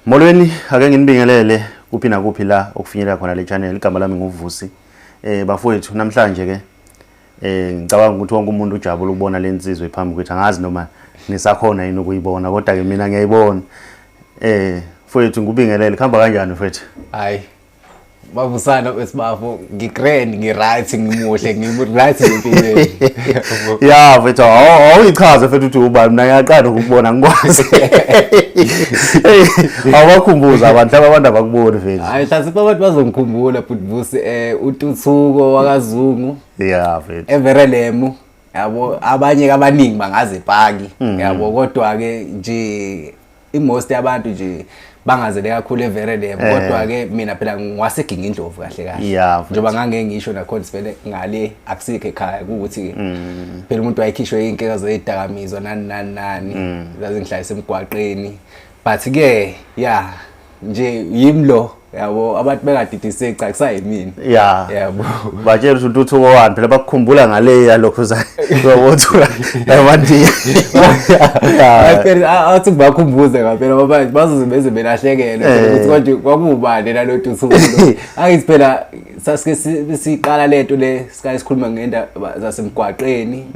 Molweni, ake nginibingelele kuphi nakuphi la okufinyelela khona le channel. Igama lami nguVusi. Bafowethu, namhlanje ke ngicabanga ukuthi wonke umuntu ujabula ukubona le nsizwa phambi kwethu. Angazi noma nisakhona yini ukuyibona, kodwa ke mina ngiyayibona. Mfowethu, ngikubingelele. Kuhamba kanjani, mfowethu? Hayi. Bavusana esibafo, ngi-grand, ngi-right, ngimuhle, ngi-right empilweni. Ya mfethu, awuyichaze mfethu ukuthi ubani. Mina ngiyaqala ukukubona, ngikwazi. Hey, awubakhumbuza abantu laba, abantu abakuboni, mfethu. Hayi, mhlawumbe abantu bazongikhumbula, but Vusi, uNtuthuko wakaZungu. Ya mfethu. eVerelemu, yabo. Abanye abaningi bangazi epaki, yabo, kodwa ke nje i-most yabantu nje bangazele kakhulu eVerelemu, kodwa ke mina phela ngiwaseginga indlovu kahle kahle. Njengoba ngange ngisho nakhona, sivele ngale, akusikho ekhaya, ukuthi phela umuntu wayekhishwe iy'nkinga zeyidakamizwa, nani nani nani, zaze ngihlalise emgwaqeni, but ke ya nje yimi lo, yabo, abantu bengadidiseki, cha, kusayimina. Yabo. Batshela ukuthi uNtuthuko wani phela, bakukhumbula ngale yalokho uzabothuka emandiya. Hayi phela, athi ngibakhumbuze ngaphela ngoba bazoze beze belahlekelwe phela ukuthi konje kwakuwubani nalo Ntuthuko lo. Angithi phela sasike siqala lento le, sike sikhuluma ngendaba zasemgwaqeni.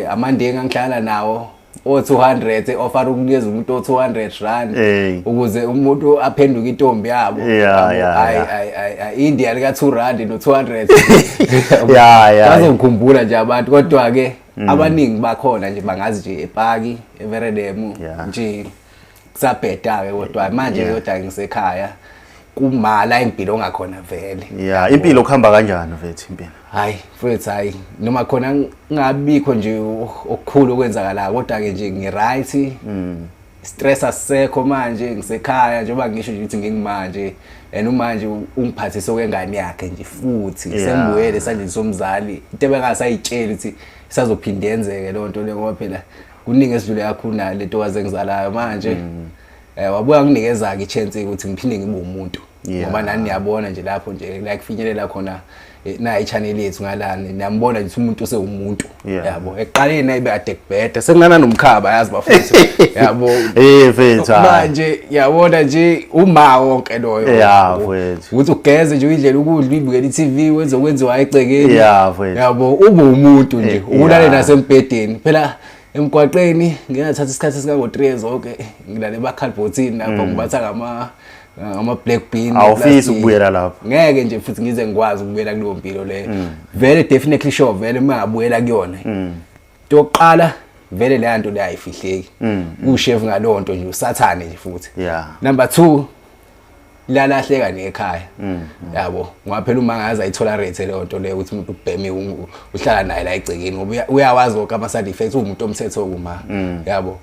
Amandiya engangihlala nawo o 200 offer ukunikeza umuntu o R200 Hey. ukuze umuntu aphenduke intombi yabo. Yabo, hayi, hayi hayi hayi, India lika R2 no 200. Ya, ya. Bazongikhumbula nje abantu, kodwa ke abaningi bakhona nje bangazi nje epaki eVerelemu. Nje kusabheda ke, kodwa manje kodwa ngisekhaya kumala impilo ongakhona vele. Ya, impilo kuhamba kanjani, mfethu, impilo? Hayi mfethu, hayi, noma khona ngingabikho nje okukhulu okwenzakalayo, kodwa ke nje ngi-right, stress asisekho manje, ngisekhaya njengoba ngisho nje ukuthi ngingimanje and umanje ungiphathise okwengane yakhe nje futhi. Sengibuyele esandleni somzali, into ebengasayitsheli ukuthi isazophinda yenzeke leyo nto leyo, ngoba phela kuningi esidlule kakhulu nayo le ntokazi engizalayo manje. Wabuya nginikeza-ke i-chance ukuthi ngiphinde ngibe umuntu, ngoba nani niyabona nje lapho nje la kufinyelela khona, na i-channel yethu ngalani, niyambona nje ukuthi umuntu usewumuntu. Yabo, ekuqaleni nayibe kade kubheda, sekungana nomkhaba, yazi bafethu, yabo. Mfethu, hayi. Manje yabona nje uma wonke loyo. Ya, mfethu. Ukuthi ugeze nje, uyidlela ukudla, uyibukela i-TV, wenze okwenziwa egcekeni. Ya, mfethu. Yabo, ube umuntu nje, ukulale nasembhedeni. Phela emgwaqeni ngingathatha isikhathi esingango 3 years zonke ngilale emakhalibhothini lapho, ngibatha ngama black bin. Awufisi plastic. ukubuyela lapho? Ngeke nje futhi ngize ngikwazi ukubuyela kuleyo mpilo leyo vele, definitely sure vele uma ngabuyela kuyona, into yokuqala vele leya nto leyo ayifihleki, ushevu ngalowo nto nje, usathane nje futhi. Number 2, lalahleka nekhaya, yabo, ngoba phela uma ngaze ayitolerate leyo nto leyo ukuthi umuntu ubheme uhlala naye la egcekeni, ngoba uyawazi wonke ama side effects, uwumuntu omthetho kuma, yabo.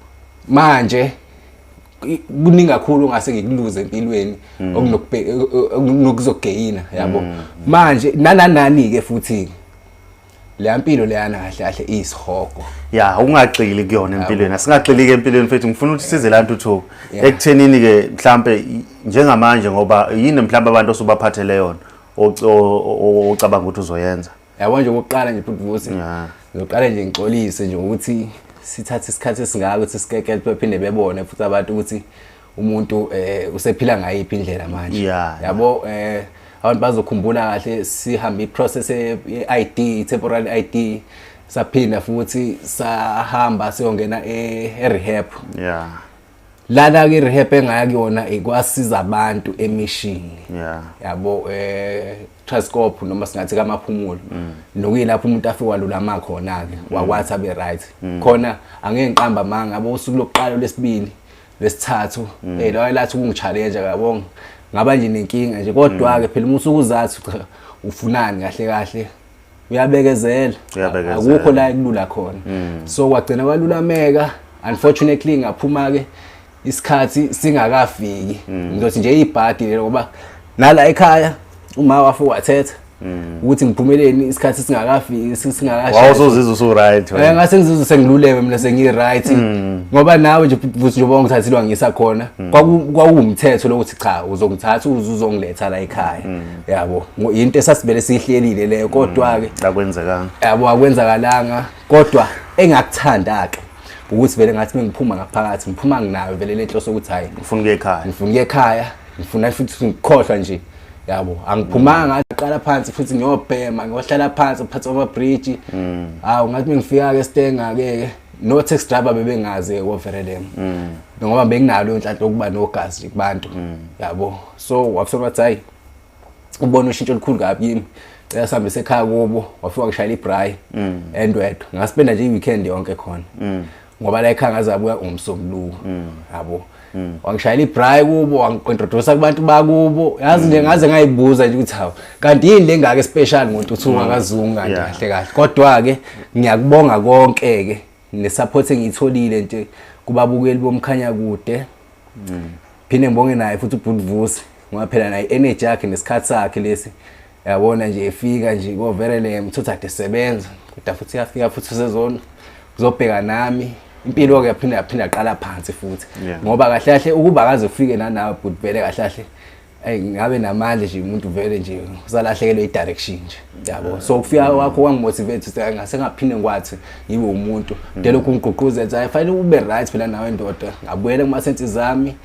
Manje kuningi kakhulu ongase ngikuluze empilweni okunokuzogeyina, yabo. Manje nananani ke futhi leya mpilo leyana kahle kahle iyisihogo. Ya, ungagxili kuyona empilweni, asingagxili-ke empilweni, mfethu. Ngifuna ukuthi size la, Ntuthuko, ekuthenini-ke mhlampe njengamanje, ngoba yini mhlampe abantu osubaphathele yona ocabanga ukuthi uzoyenza? Yabo nje, okokuqala nje futhi Vusi, ngizoqala nje ngixolise nje ukuthi sithathe isikhathi esingaka ukuthi sikekele, bephinde bebone futhi abantu ukuthi umuntu usephila ngayiphi indlela manje. Yabo, abantu bazokhumbula kahle sihambe i-process ye-ID, temporary ID, saphinda futhi sahamba siyongena e-rehab. Lana ke rehab engaya kuyona ikwasiza abantu emishini, yabo, Transcorp noma singathi kamaphumulo, nokuyilapho umuntu afika walulama khona ke, wakwathi abe right khona. Angeke ngiqamba amanga, yabo, usuku lokuqala, lwesibili, lwesithathu, lawa lathi ukungi-challenge, yabo, ngaba nje nenkinga nje, kodwa ke phela uma usuke uzathi cha, ufunani kahle kahle, uyabekezela. Uyabekezela. Akukho la ekulula khona, so kwagcina kwalulameka. Unfortunately ngaphuma ke isikhathi singakafiki. Ngizothi nje ibhadi lelo, ngoba nala ekhaya uma wafika wathetha ukuthi ngiphumeleni isikhathi singakafiki, singakashaya. Wawusuzizwa usu-right wena. Ngase ngizizwe sengiluleme mina, sengi-right, ngoba nawe nje futhi njengoba ungithathile wangisa khona, kwakuwumthetho lokuthi cha, uzongithatha uze uzongiletha la ekhaya, yabo. Into esasivele siyihlelile leyo, kodwa-ke Akwenzekanga. Yabo, akwenzakalanga, kodwa engakuthanda-ke Ukuthi vele ngathi mengiphuma ngaphakathi, ngiphuma nginayo vele lenhloso ukuthi hayi, ufuna ukuya ekhaya. Ngifuna ukuya ekhaya, ngifuna futhi ngikhohlwa nje, yabo. Angiphumanga, ngaqala phansi futhi ngiyobhema, ngiyohlala phansi phansi kwama bridge. Hawu, ngathi mengifika ke stenga ke, no taxi driver bebengazi ke koVerelem, ngoba benginalo inhlanhla yokuba nogazi nje kubantu, yabo. So wafika wathi, hayi, ubona ushintsho olukhulu kabi kimi, cela sihambe sekhaya kubo. Wafika ngishayela ibraai eNdwedwe, ngaspenda nje i-weekend yonke khona, ngoba la ekhaya ngaze abuya ngomsombuluko, yabo. Wangishayela ibraai kubo, wangi-introduce kubantu bakubo. Yazi nje, ngaze ngayibuza nje ukuthi, hawu, kanti yini le ngaka special ngoNtuthuko kaZungu kanti? Kahle kahle, kodwa-ke ngiyakubonga konke-ke ne-support engiyitholile nje kubabukeli bomkhanya kude. Phinde ngibonge naye futhi uBhut Vusi, ngoba phela naye energy yakhe nesikhathi sakhe lesi, yabona nje, efika nje koVerele mthutha kade sebenza, kodwa futhi yafika futhi usezona uzobheka nami impilo ke, yaphinda yaqala phansi futhi. Ngoba kahle kahle ukuba akaze ufike nanawe bhuti, vele kahle kahle, ey, ngabe namandla nje umuntu vele nje usalahlekelwe i-direction nje, yabo. So ukufika kwakho kwangimotivate ukuthi ngase ngaphinde ngikwathi ngibe umuntu delokhu ngigqugquzela ukuthi hayi, fanele ube right phela nawe ndoda. Ngabuyela kuma-senses zami,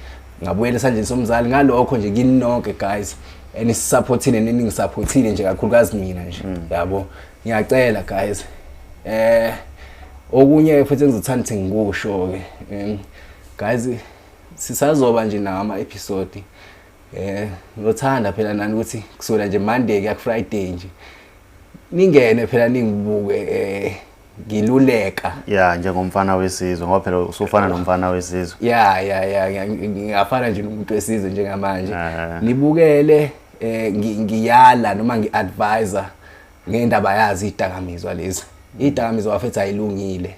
ngabuyela esandleni somzali. Ngalokho nje, kini nonke guys enisupportile, neningisupportile nje, kakhulukazi mina nje, yabo, ngiyacela guys. Okunye futhi engizothanda ukuthi ngikusho ke, guys, sisazoba nje nawo ama episode. Ngizothanda phela nani ukuthi kusukela nje Monday kuya ku Friday nje ningene phela ningibuke ngiluleka. Ya, njengomfana wesizwe, ngoba phela usufana nomfana wesizwe. Ya, ngingafana nje nomuntu wesizwe njengamanje. Nibukele ngiyala noma ngi-advisa ngendaba yazi idakamizwa lezi. Idakamizwa, bafethu, ayilungile,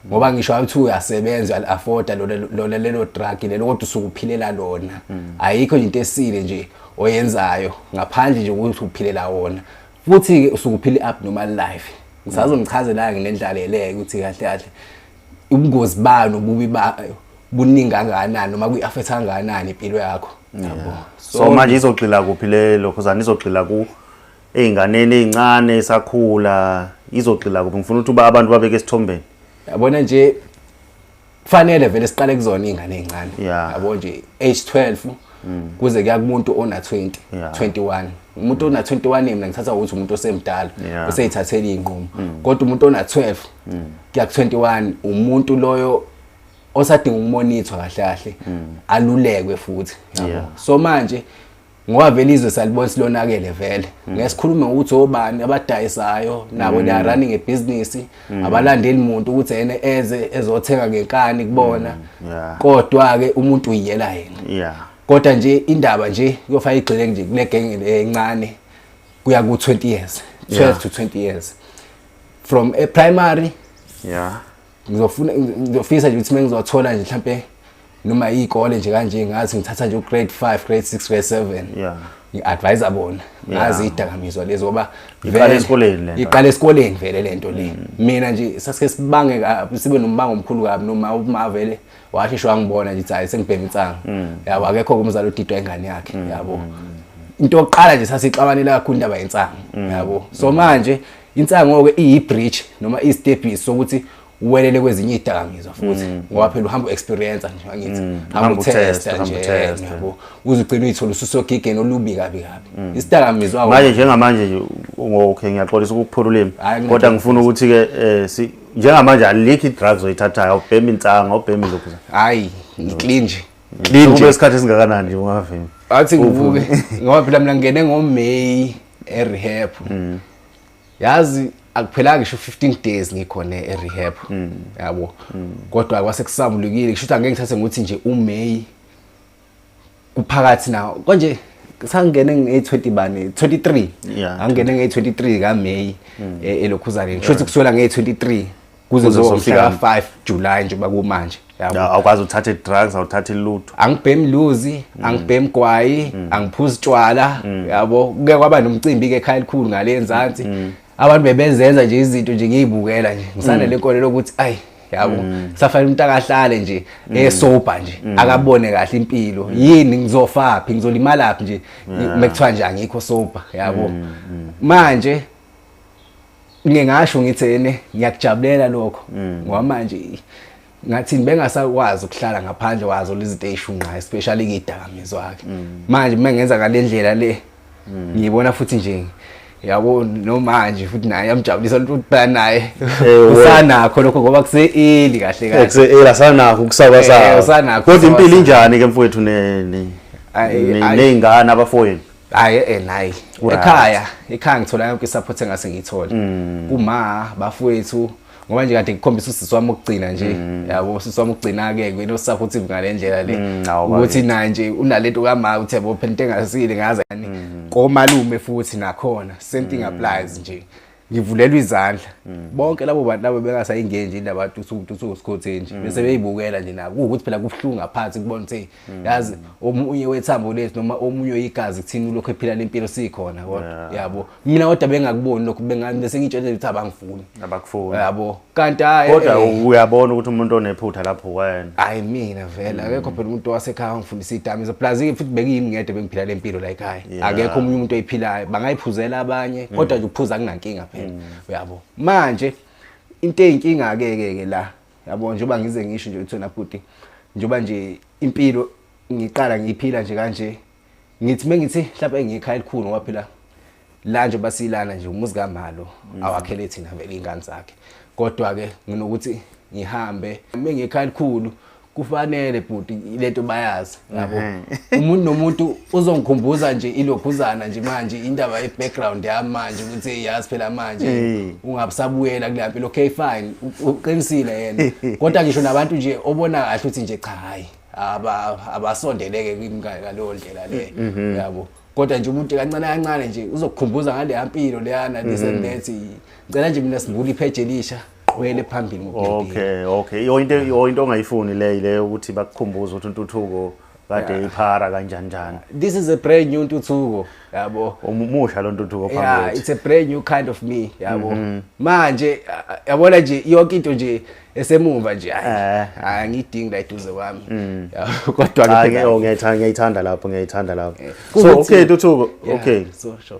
ngoba ngisho awuthi uyasebenza, uyali-afforda lona lelo drug lelo, kodwa usuke uphilela lona. Ayikho nje into esile nje oyenzayo ngaphandle nje ukuthi uphilela wona, futhi-ke usuke uphila i-abnormal life. Ngisazonichazela-ke ngendlaleleke ukuthi kahle kahle ubungozi bayo nobubi bayo buningi kangakanani, noma kuyi-affect kangakanani impilo yakho, yabo. So manje izogxila kuphi le lokhuzana? Izogxila ku ey'nganeni ey'ncane esakhula? Izogxila kuphi? Ngifuna ukuthi uba abantu babeke esithombeni. Yabona nje, kufanele vele siqale kuzona iy'ngane ey'ncane, yabo nje, age 12 kuze kuya kumuntu ona 20, 21. Umuntu ona 21 mina ngithatha ukuthi umuntu osemdala, useyithathela iy'nqumo, kodwa umuntu ona 12 kuya ku 21 umuntu loyo osadinga ukumonithwa kahle kahle, alulekwe futhi, yabo. So manje ngoba vele izwe salibona silonakele vele, ngeke sikhulume ngokuthi obani abadayisayo nabo, they are running a business, abalandeli umuntu ukuthi yena eze ezothenga ngenkani kubona. Kodwa ke umuntu uyiyela yena. Kodwa nje indaba nje kuyofaka igxile nje kule genge encane kuya ku 20 years, 12 to 20 years, from a primary. Ngizofuna, ngizofisa nje ukuthi mengizothola nje mhlambe noma iy'kole nje kanje, ngathi ngithatha nje u-grade 5, grade 6, grade 7, ngi-advise bona ngazi iy'dakamizwa lezi, ngoba Iqala esikoleni lento. Iqala esikoleni vele lento le. Mina nje sasike sibange kabi, sibe nombango omkhulu kabi noma uma vele washeshe wangibona nje ukuthi hayi, sengibhema insangu, yabo. Akekho umzali odidwa ingane yakhe, yabo. Into yokuqala nje sasixabanela kakhulu indaba yensangu, yabo. So manje insango-ke iyi-bridge noma iyistebhisi sokuthi uwelele kwezinye iy'dakamizwa futhi, ngoba phela uhamba u-experience nje, angithi hamba Hamba utesta utesta, hamba nje, utesta. yabo, uze ugcine uyithola ususogigeni olubi kabi kabi isidakamizwa. Manje njengamanje nje, okay, ngiyaxolisa ukukuphula ulimi, Hhayi, kodwa ngifuna ukuthi-ke njengamanje alikho i-drugs oyithathayo, awubhemi insango, awubhemi lokhu? Hayi, ngiclean nje, clean Kube nje. isikhathi esingakanani nje ungavemi? Athi ngivuke, ngoba phela mina ngingene ngoMay e-rehab. Yazi, akuphelanga ngisho 15 days ngikhona e-rehab, yabo, kodwa kwase kusambulukile. Kusho ukuthi angeke ngithathe ngokuthi nje uMay kuphakathi nawo konje, sangene nge-20 bani, 23. Angene nge-23 kaMay elokhuzane, kusho ukuthi kusukela nge-23 kuze Kuze kuzofika kuzofika 5 July nje bakumanje, yabo. Ya, awukwazi uthathe drugs, awuthathi lutho? Angibhemi luzi, angibhemi gwayi, angiphuzi tshwala, yabo. Kuke kwaba nomcimbi ke ekhaya elikhulu ngale enzansi, abantu bebezenza nje izinto nje, ngiyibukela nje, ngisanele inkolelo ukuthi ayi, yabo, kusafanele umuntu akahlale nje esober nje, akabone kahle impilo yini, ngizofaphi, ngizolimalaphi nje mekuthiwa nje angikho sober, yabo. Manje ngingasho ngithi ene ngiyakujabulela lokho, ngoba manje Ngathi bengasakwazi ukuhlala ngaphandle kwazo lezi zinto eyishunqayo, especially ngidakamizwa ke. Manje mengenza ngalendlela le, ngiyibona futhi nje, yabo, nomanje futhi naye yamjabulisa ukuthi phela naye usanakho lokho ngoba kuse-early kahle kahle. Kuse-early, sanakho ukusaba sawo. Usanakho. Kodwa impilo injani ke mfowethu ney'ngane, abafowenu? Hayi, nayi ekhaya ngithola yonke i-support engase ngiyithole kuma bafowethu, ngoba nje kade ngikhombisa usisi wami ukugcina nje, yabo, usisi wami ukugcina-ke kuyena osupportive ngale ndlela le, ukuthi naye nje unalento kama uthi, yabo, phela into engasile ngaze komalume futhi nakhona same thing applies nje, ngivulelwa izandla. Bonke labo bantu labo bengasayingeni nje indaba uThuthuko sikhotheni nje, bese beyibukela nje nabo, kuwukuthi phela kubuhlungu ngaphansi kubona ukuthi, yazi, omunye wethambo lethu noma omunye oyigazi kuthina ulokhu ephila lempilo sikhona, kodwa, yabo, mina kodwa bengakuboni lokhu, bese ngitshela ukuthi abangifuni. Abakufuni. Yabo, kanti hayi. Kodwa uyabona ukuthi umuntu onephutha lapho wena. Hayi, mina vele akekho phela umuntu wasekhaya ongifundisa idamiso, plus futhi bekuyimi ngedwa bengiphila le mpilo la ekhaya. Akekho omunye umuntu oyiphilayo, bangayiphuzela abanye, kodwa nje ukuphuza kunankinga phela, uyabo. Manje into eyinkinga ke ke la, yabo, njengoba ngize ngisho nje ukuthi wena bhuti, njengoba nje impilo ngiqala ngiyiphila nje kanje, ngithi mengithi mhlawumbe ngiyikhaya elikhulu, ngoba phela la nje basilana nje umuzi kamalo awakhele thina vele ingane zakhe, kodwa ke nginokuthi ngihambe mengiyikhaya elikhulu, kufanele bhuti lento bayazi, yabo, umuntu nomuntu uzongikhumbuza nje ilokhuzana nje manje indaba ye-background yami manje, ukuthi yazi phela manje ungabusabuyela kule mpilo. Okay, fine, uqinisile yena, kodwa ngisho nabantu nje obona kahle ukuthi nje cha, hayi, abasondeleke kimi ngaleyo ndlela le, yabo, kodwa nje umuntu kancane kancane nje uzokukhumbuza ngale mpilo leyana, this and that. Ngicela nje mina sivule ipage elisha, qhubekele phambili ngokuphila. Okay, yo into ongayifuni le ukuthi bakukhumbuze ukuthi uNtuthuko kade iphara kanjani njani. This is a brand new Ntuthuko, yabo. Umusha lo Ntuthuko phambi kwethu. It's a brand new kind of me, yabo. Manje yabona nje yonke into nje esemumva nje, hayi, angiyidingi la eduze kwami, yabo, kodwa ke ngiyayithanda lapho, ngiyayithanda lapho. So okay Ntuthuko, okay. So sure.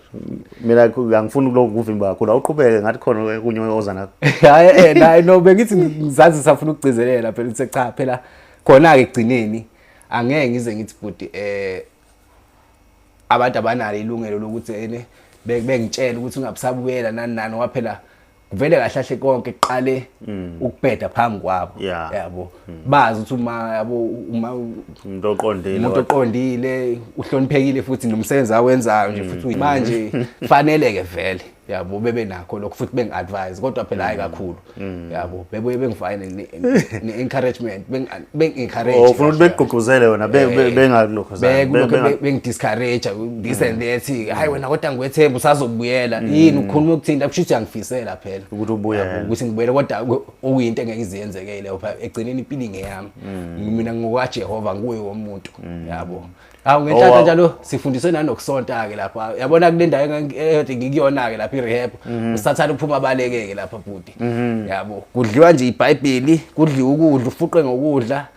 Mina angifuni kulokhu kuvimba kakhulu, awuqhubeke, ngathi khona okunye oza nakho. Hayi, nayi, no, bengithi ngizazi safuna ukugcizelela phela ukuthi cha, phela khona ke ekugcineni angeke ngize ngithi bhuti abantu abanalo ilungelo lokuthi ene bengitshela ukuthi ungabusabuyela nani nani, ngoba phela kuvele kahle kahle konke kuqale ukubheda phambi kwabo, yabo, bazi ukuthi uma, yabo, uma umuntu oqondile, umuntu oqondile, uhloniphekile futhi nomsebenzi awenzayo nje futhi manje kufanele ke vele, yabo, bebe nakho lokho futhi bengi-advise, kodwa phela hayi kakhulu, yabo, bebuye bengifake ne-encouragement, bengi-encourage. Oh, ufuna ukuthi bekugqugquzele wena, bengalokho bekulokhu bengi-discourage, this and that, hayi wena kodwa ngikwethemba usazobuyela, yini ukhuluma ukuthinta, kusho ukuthi uyangifisela phela ukuthi ubuyele. Yabo, ukuthi ngibuyele, kodwa okuyinto engeke iziyenzeke leyo phela. Ekugcineni impilo ingeyami mina, ngokaJehova, nguye womuntu, yabo. Hawu, ngenhlanhla njalo sifundiswe nanokusonta-ke lapha, yabona, kule ndawo ekade ngikuyona-ke lapha i-rehab, usathane uphuma abaleke-ke lapha bhuti, yabo. Kudliwa nje ibhayibheli, kudliwa ukudla, ufuqe ngokudla,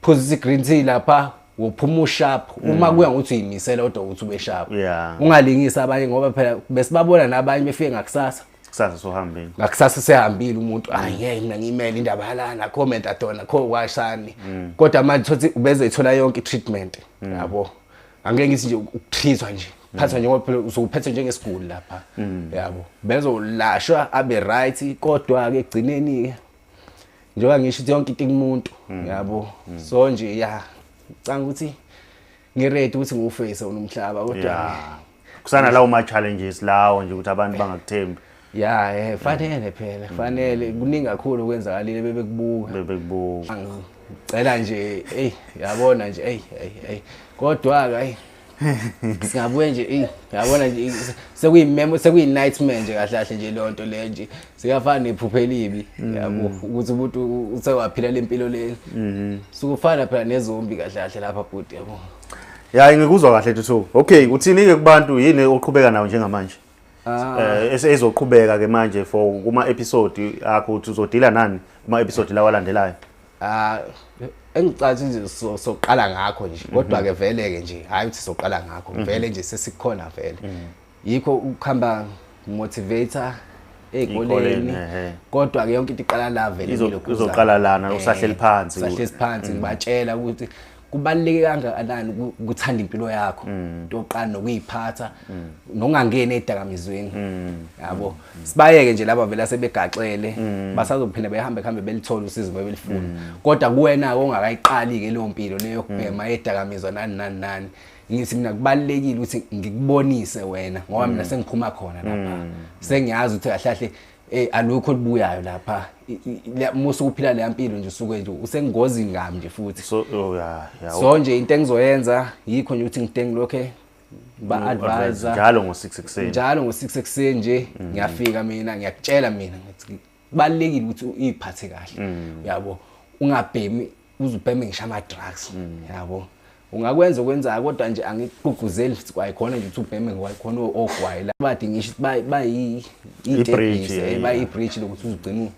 phuzisa i-green tea lapha, wophuma usharp, uma kuya ngokuthi uyimisela kodwa ukuthi ube sharp. Ungalingisi abanye, ngoba phela besibabona nabanye befike ngakusasa. Kusasa sohambile. Ngakusasa sehambile umuntu, hayi ngeke mina ngiyimele indaba yalana, comment adona kho kwashani, kodwa manje thothi ubezoyithola yonke i-treatment, yabo. Angeke ngithi nje ukutreatwa nje, phathwa njengoba phela uzophethe njengesiguli lapha, yabo, bezolashwa abe right, kodwa ke ekugcineni ke njengoba ngisho ukuthi yonke into kumuntu, yabo. So nje ya, ngicanga ukuthi ngiready ukuthi ngiwuface unomhlaba, kodwa Kusana lawo ma challenges lawo nje ukuthi abantu bangakuthembi. Ya, fanele phela, fanele, kuningi kakhulu okwenzakalile bebekubuka. Bebekubuka. Ngicela nje, ey, yabona nje, ey ey ey, kodwa ke hey, singabuye nje, ey, yabona nje, sekuyimemo, sekuyi nightmare nje kahle kahle nje leyo nto leyo nje, siyafana nephupho elibi, yabo, ukuthi umuntu usewaphila lempilo le, sukufana phela nezombi kahle kahle lapha bhuti, yabo. Ya, ngikuzwa kahle Ntuthuko. Okay, uthini ke kubantu, yini oqhubeka nawo njengamanje? Ezoqhubeka ke manje for kuma episode akho, uthi uzodila nani kuma episode lawa alandelayo? Ah, engicathi nje soqala ngakho nje, kodwa ke vele ke nje hayi ukuthi soqala ngakho, vele nje sesikhona vele, yikho ukuhamba motivator. Ey'koleni. Kodwa ke yonke into iqala la vele. Izoqala lana usahleli phansi. Usahleli phansi, ngibatshela ukuthi kubaluleke kangakanani ukuthanda impilo yakho, into yokuqala nokuyiphatha, nokungangeni edakamizweni, yabo. Sibayeke nje laba vele asebegaxele, basazophinda behambe kuhambe belithola usizo bebelifuna. Kodwa kuwena ongakayiqali ke leyo mpilo leyo yokubhema edakamizwa nani nani nani, ngithi mina kubalulekile ukuthi ngikubonise wena, ngoba mina sengiphuma khona lapha, sengiyazi ukuthi kahle kahle alukho olubuyayo lapha. Musu ukuphila le mpilo nje usuke nje usengozini ngami nje futhi. So oh yeah. So nje into engizoyenza yikho nje ukuthi ngidenge lokho ba advisor njalo ngo6 ekseni. Njalo ngo6 ekseni nje ngiyafika mina ngiyakutshela mina ngithi kubalulekile ukuthi uyiphathe kahle, yabo, ungabhemi uzubheme ngisho ama drugs, yabo. Ungakwenza okwenzayo kodwa nje angikugqugquzeli futhi kwayikhona nje ukuthi ubheme ngwayikhona ogwayi la bade ngisho bayi i-bridge, bayi bridge lokuthi uzugcina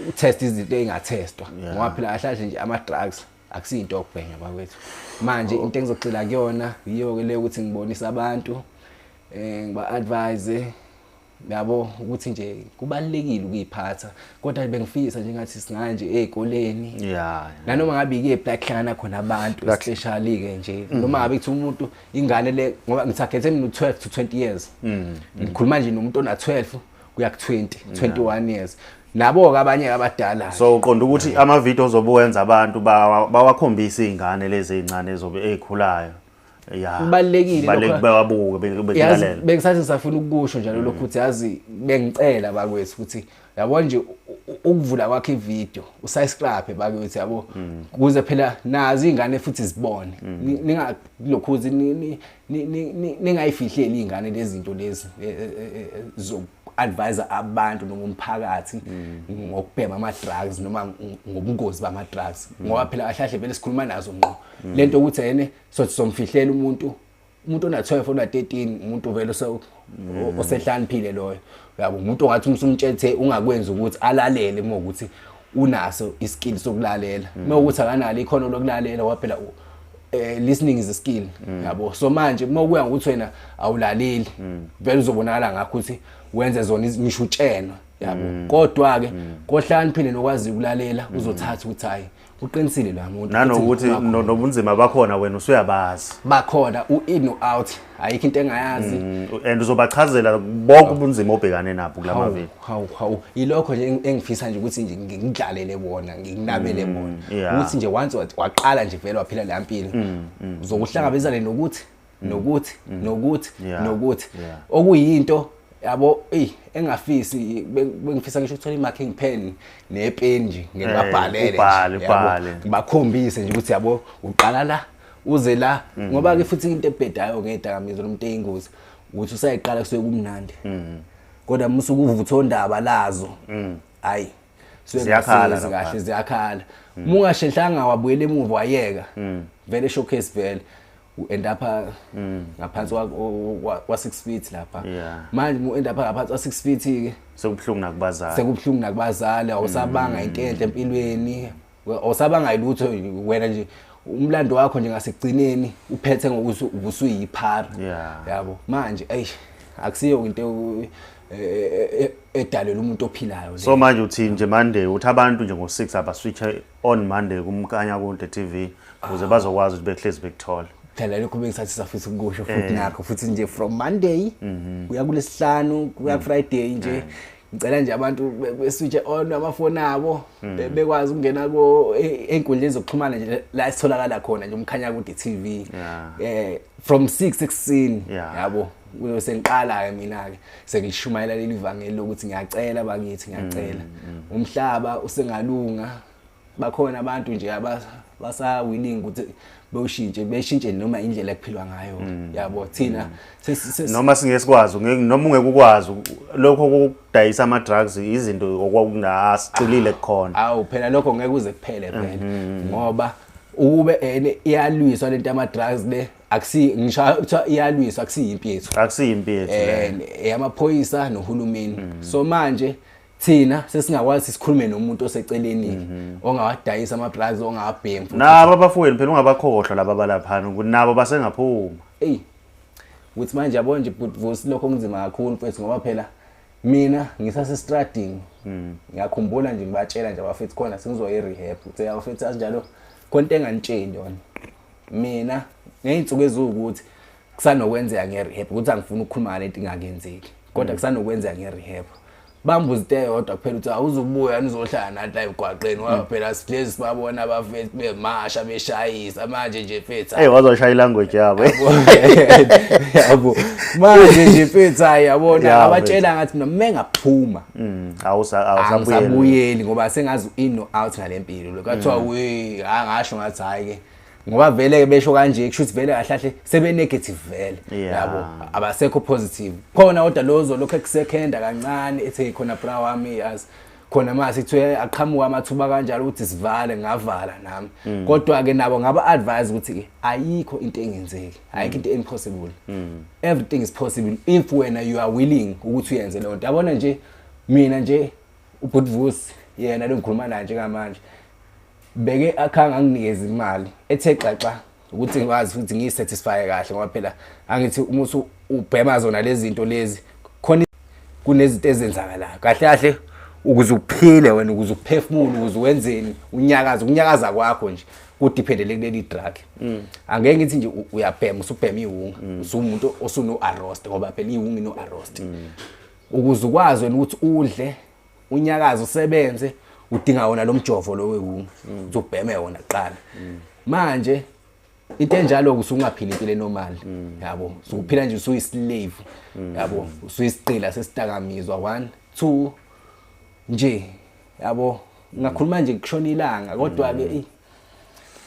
utest izinto ezingathestwa, ngoba phela kahle nje ama drugs akusiyinto yokubhenya bakwethu. Manje into engizogxila kuyona yiyo ke leyo ukuthi ngibonise abantu, ngiba advise, yabo, ukuthi nje kubalulekile ukuyiphatha. Kodwa bengifisa nje ngathi singanje ezikoleni, nanoma ngabe ikephi la kuhlangana khona abantu, especially ke nje noma ngabe kuthi umuntu ingane le, ngoba ngithagethe mina u12 to 20 years, ngikhuluma nje nomuntu ona 12 kuya ku 20 21 years, nabo ke abanye abadala. So uqonda ukuthi ama video ozobuwenza abantu bawakhombisa izingane lezi ezincane ezobe ezikhulayo. Yeah. Kubalulekile lokho, bawabuke bekulalela. Bengisathi ngisafuna ukusho njalo lokho ukuthi yazi bengicela bakwethu ukuthi yabo nje ukuvula kwakhe ivideo usubscribe bakwethu, yabo, ukuze phela nazi izingane futhi zibone, ningalokhuzi ningayifihleli izingane lezi zinto lezi zoku-advise abantu noma umphakathi ngokubhema ama drugs noma ngobungozi bama drugs, ngoba phela kahle vele sikhuluma nazo ngqo lento ukuthi yena sothi somfihlela umuntu ona 12 ona 13, umuntu vele osehlaniphile loyo, yabo, umuntu ongathi umsumtshethe ungakwenza ukuthi alalele uma ukuthi unaso iskill sokulalela, uma ukuthi akanalo ikhono lokulalela, ngoba phela listening is a skill, yabo. So manje uma kuya ngokuthi wena awulaleli, vele uzobonakala ngakho ukuthi wenze zona ngisho utshenwa, yabo. Kodwa ke kohlaniphile nokwazi ukulalela uzothatha ukuthi hayi uqinisile lo muntu, nanokuthi nobunzima bakhona wena usuyabazi bakhona, u-in no out, ayikho into engayazi, and uzobachazela bonke ubunzima obhekane nabo kulama video. Hawu ilokho nje engifisa nje ukuthi nje ngidlalele bona, nginabele bona ukuthi nje once waqala nje vele waphila le mpilo, uzokuhlangabezana nokuthi nokuthi nokuthi nokuthi okuyinto, yabo, engafisi bengifisa ngisho ukuthola i-marking pen nepeni nje ngibabhalele nje, ngibakhombise nje ukuthi yabo uqala la uze la, ngoba ke futhi into ebhedayo ngedakamizwa nomuntu eyingozi ukuthi usayiqala kusuke kumnandi, kodwa musuke uvutha ondaba lazo, hayi ziyakhala kahle, ziyakhala. Uma ungashehlanga wabuyela emuva wayeka vele showcase vele u-end up ngaphansi kwa 6 feet lapha. Manje u-end up ngaphansi kwa 6 feet ke sekubuhlungu nakubazali, sekubuhlungu nakubazali, awusabanga into enhle empilweni, awusabanga ilutho wena nje, umlando wakho nje ngasekugcineni uphethe ngokuthi ubusuyiphara, yabo. Manje ey akusiyo into edalela umuntu ophilayo. So manje uthi nje Monday uthi abantu nje ngo6 abaswitch on Monday kumkanya kude TV ukuze bazokwazi ukuthi behlezi bekuthola. Phela lokho bengisathi safisa ukusho futhi nakho futhi nje from Monday kuya kulesihlanu kuya Friday nje ngicela nje abantu beswitch on amafoni abo, bekwazi ukungena ko enkundleni zokuxhumana nje la sitholakala khona nje umkhanya kude TV, from 6 ekseni, yabo. Sengiqala ke mina ke sengishumayela leli vangeli lokuthi ngiyacela bakithi, ngiyacela umhlaba usengalunga, bakhona abantu nje abasa willing ukuthi bewushintshe, beshintshe noma indlela ekuphilwa ngayo, yabo. Thina noma singesikwazi, noma ungeke ukwazi lokho kokudayisa ama drugs, izinto okwakunasicilile kukhona. Awu phela lokho ngeke uze kuphele phela, ngoba ukube ene iyalwiswa lento yama drugs le, akusi ngisho kuthiwa iyalwiswa, akusiyimpi yethu, akusiyimpi yethu le, eyamaphoyisa nohulumeni. So manje thina sesingakwazi sikhulume nomuntu oseceleni ongawadayisa ama drugs, ongawabhemi. Nabo abafowenu phela ungabakhohlwa laba balaphana, nabo basengaphuma. Ey ukuthi manje yabo nje but Vusi lokho kunzima kakhulu mfethu, ngoba phela Mina ngisasestradini, ngiyakhumbula nje ngibatshela nje abafethu khona sengizoya e-rehab, uthe abafethu asinjalo khona into enganitsheli yona. Mina ngey'nsuku eziwukuthi kusanokwenzeka nge-rehab, ukuthi angifuni ukukhuluma ngale nto ingakenzeki, kodwa kusanokwenzeka nge-rehab. Bambuza into eyodwa kuphela ukuthi awuzukubuya nizohlala nathi la emgwaqeni, ngoba phela sihlezi sibabona abafethu bemasha beshayisa manje nje mfethu. Hey, wazoshaya ilanguage yabo. Yabo manje nje mfethu, hayi yabona, abatshela ngathi mina mengaphuma awusabuyeli, ngoba sengazi in no out ngale mpilo. Lokathiwa we angasho ngathi hayi ke, ngoba vele besho kanje kusho ukuthi vele kahle sebe negative vele, yabo abasekho positive khona. Kodwa lozo lokho ekusekhenda kancane ethe khona bra wami, yazi khona mase kuthiwe aqhamuka amathuba kanjalo ukuthi sivale, ngavala nami. Kodwa ke nabo ngaba advise ukuthi ayikho into engenzeki, ayikho into impossible, everything is possible if wena you are willing ukuthi uyenze leyo nto. Yabona nje mina nje uBhuti Vusi yena lo ngikhuluma naye njengamanje, beke akhange anginikeze imali ethe xaxa ukuthi ngikwazi futhi ngiyisatisfy kahle, ngoba phela angithi uma ubhema zona lezi zinto lezi khona kunezinto ezenzakalayo kahle kahle ukuze uphile wena, ukuze uphefumule, ukuze wenzeni, unyakaza, ukunyakaza kwakho nje kudependele kuleli drug. Angeke ngithi nje uyabhema, usubhema iwunga, usumuntu osuno arrest, ngoba phela iwunga ino arrest. Ukuze ukwazi wena ukuthi udle, unyakaze, usebenze, udinga wona lo mjovo lo wewunga, ukuthi ubheme wona kuqala. Manje into enjalo usungaphila impilo enormal, yabo, usuphila nje usuyislave, yabo, usuyisigqila sesidakamizwa 1 2 nje, yabo. Ngakhuluma nje kushona ilanga, kodwa ke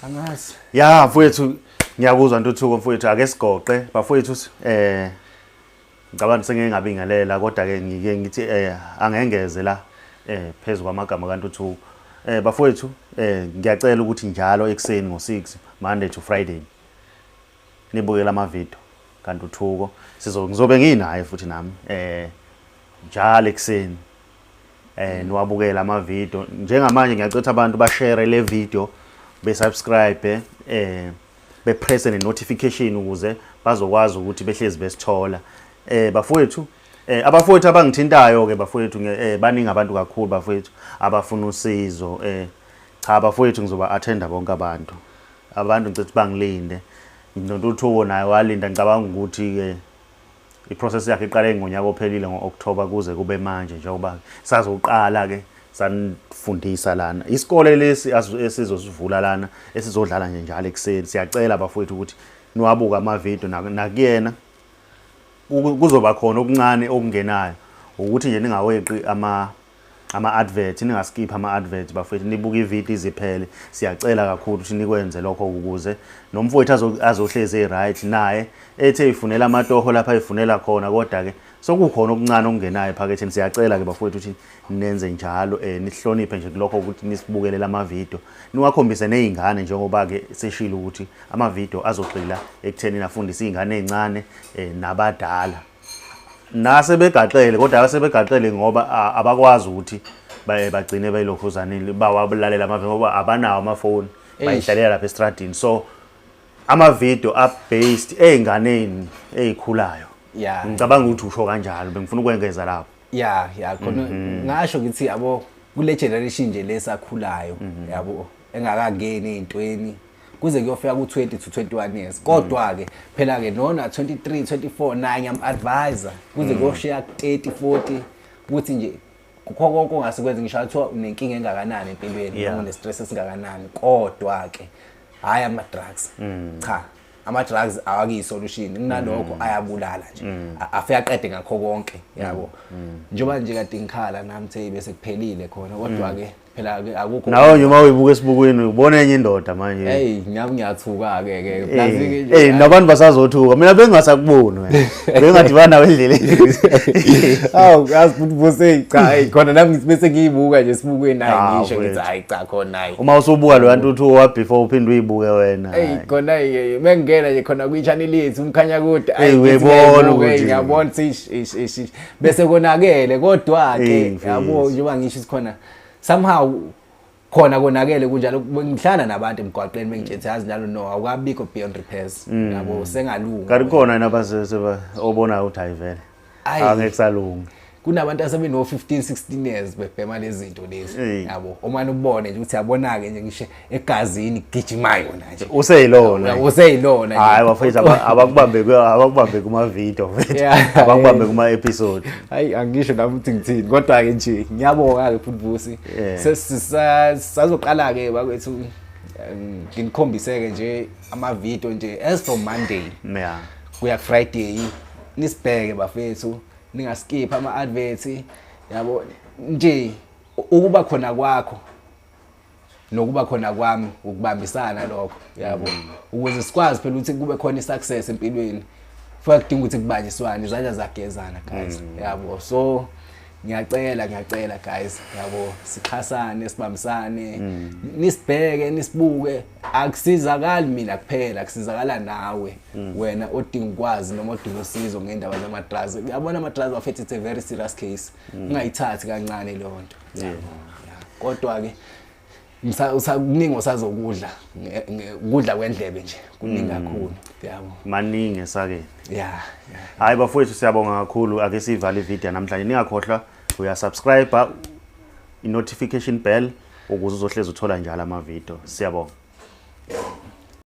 angazi. Ya mfowethu, ngiyakuzwa Ntuthuko mfowethu, ake sigoqe bafowethu. Ngicabanga sengeke ngabingelela, kodwa ke ngike ngithi angengeze la phezulu kwamagama kaNtuthuko. Bafowethu, ngiyacela ukuthi njalo ekseni ngo6 Monday to Friday nibukele ama video kaNtuthuko. Ngizobe nginaye futhi nami njalo ekseni niwabukela ama video. Njengamanje ngiyacela abantu ba share le video, be subscribe, bepress ne notification ukuze bazokwazi ukuthi behlezi besithola. Bafowethu, abafowethu abangithintayo ke bafowethu, baningi abantu kakhulu bafowethu abafuna usizo. Cha bafowethu, ngizoba attenda bonke abantu. Abantu ngicela bangilinde. NoNtuthuko naye walinda, ngicabanga ukuthi ke iprocess yakhe iqale ngonyaka ophelile ngoOctober kuze kube manje, njengoba sazoqala ke sanifundisa lana isikole lesi esizosivula lana esizodlala nje njalo ekuseni. Siyacela bafowethu ukuthi niwabuke ama video, nakuyena kuzoba khona okuncane okungenayo, ukuthi nje ningaweqi ama advert, ningaskip ama advert bafowethu, nibuke ivideo iziphele. Siyacela kakhulu ukuthi nikwenze lokho ukuze nomfowethu azohlezi right naye ethe ifunela amatoho lapha ifunela khona, kodwa ke sokukhona okuncane okungenayo ephaketheni. Siyacela ke bafowethu ukuthi nenze njalo, nihloniphe nje kulokho ukuthi nisibukele lama video, niwakhombise nezingane, njengoba ke seshilo ukuthi ama video azogxila ekutheni nafundise izingane ezincane nabadala nasebegaxele, kodwa asebegaxele ngoba abakwazi ukuthi bagcine beyilokhuzanile bawabulalela ama video ngoba abanawo amafoni, bayihlalela lapha estradini. So ama video are based ezinganeni ezikhulayo. Ngicabanga ukuthi usho kanjalo, bengifuna ukwengeza lapho. Ya khona ngasho ngithi yabo kule generation nje lesakhulayo, yabo, engakangeni ezintweni kuze kuyofika ku-20 to 21 years, kodwa ke phela ke nona 23 24 naye ngiyam-advise kuze kuyoshiya ku-30 40 ukuthi nje kukho konke ongasikwenza, ngisho kuthiwa unenkinga engakanani empilweni noma une-stress esingakanani, kodwa ke hhayi ama-drugs. Cha, ama-drugs awakiyi-solution, kunalokho ayabulala nje, afike aqede ngakho konke, yabo. Njengoba nje kade ngikhala nami the bese kuphelile khona, kodwa ke phela ke akukho. Nawe nje uma uyibuka esibukweni ubona enye indoda manje. Hey, nami ngiyathuka ke ke. Eh, nabantu basazothuka, mina bengingasakuboni wena, bengingadibana nawe endleleni. Awu yazi futhi Vusi, cha hey, khona nami ngithi bese ngiyibuka nje esibukweni, hayi, ngisho ngithi hayi cha khona hayi. Uma usubuka lo Ntuthuko wa before uphinde uyibuke wena. Hey, khona mengingena nje khona kwi-channel yethu umkhanya kude. Hey, uyayibona ukuthi ngiyabona ish ish ish bese konakele, kodwa ke yabo njengoba ngisho isikhona somehow khona konakele kunjalo. Ngihlala nabantu emgwaqeni bengitshela yazi njalo no awukabikho beyond repairs, yabo, sengalunga. Kanti khona yena abasebe obonayo ukuthi hayi vele angeke kusalunga? Kunabantu asebeno 15 16 years bebhema lezi zinto lezi. Yabo, omane ubone nje ukuthi yabona-ke nje ngisho egazini gijima yona nje. Useyilona. Yabo, useyilona nje. Hayi bafethu, abakubambe kuma video mfethu. Abakubambe kuma episode. Hayi, angisho nami ukuthi ngithini, kodwa-ke nje ngiyabonga-ke futhi Vusi. Sazoqala-ke bakwethu, nginikhombise-ke nje ama-video nje as from Monday kuya Friday. Nisibheke bafethu, ningaskip ama-adverts, yabo nje ukuba khona kwakho nokuba khona kwami ukubambisana lokho, yabo, ukuze sikwazi phela ukuthi kube khona i-success empilweni. Futhi kudinga ukuthi kubanjiswane, izandla zagezana guys, yabo. So ngiyacela, ngiyacela guys, yabo, sixhasane, sibambisane, nisibheke, nisibuke. Akusizakali mina kuphela, kusizakala nawe, wena odinga ukwazi noma odinga usizo ngendaba zama-drugs. Uyabona, ama-drugs bafethu, it's a very serious case, ungayithathi kancane leyo nto. Yabo, yeah. Kodwa-ke kuningi osazokudla, ukudla kwendlebe nje kuningi kakhulu, yabo. Maningi esakeni. Yeah. Hayi bafowethu, siyabonga kakhulu. Ake sivale ivideo namhlanje. Ningakhohlwa uyasubscribe, i-notification bell, ukuze uzohlezi uthola njalo ama-video. Siyabonga.